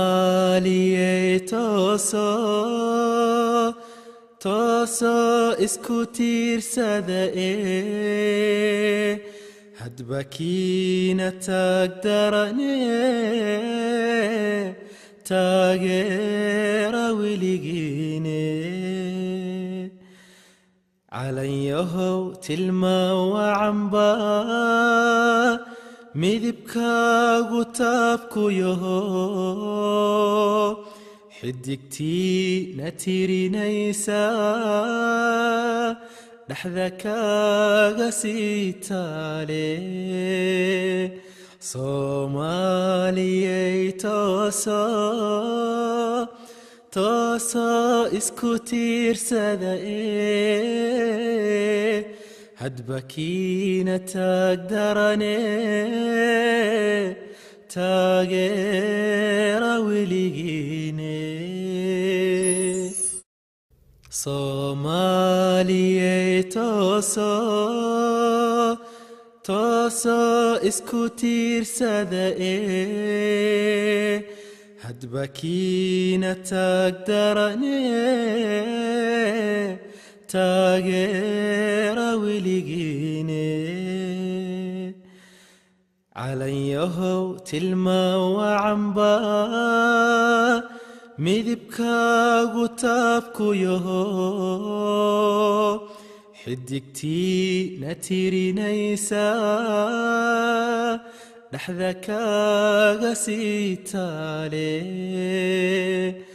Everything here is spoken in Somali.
Soomaaliyey toosoo, toosoo isku tiirsada ee hadba kiina taag darane, taageera weligiine. Calanyahow tilmaan wacanba midibkaagu taabku yaho, xidigtiina tirinaysa dhexda kaaga sii taale. Soomaaliyey toosoo, toosoo isku tiirsada ee hadba kiina taag darane, taageera weligiine. Soomaaliyey toosoo, toosoo isku tiirsada ee hadba kiina taag darane, taageera weligiine. Calanyahow tilmaan wacanba midibkaagu taabku yaho, xidigtiina tirinaysa dhexda kaaga sii taale.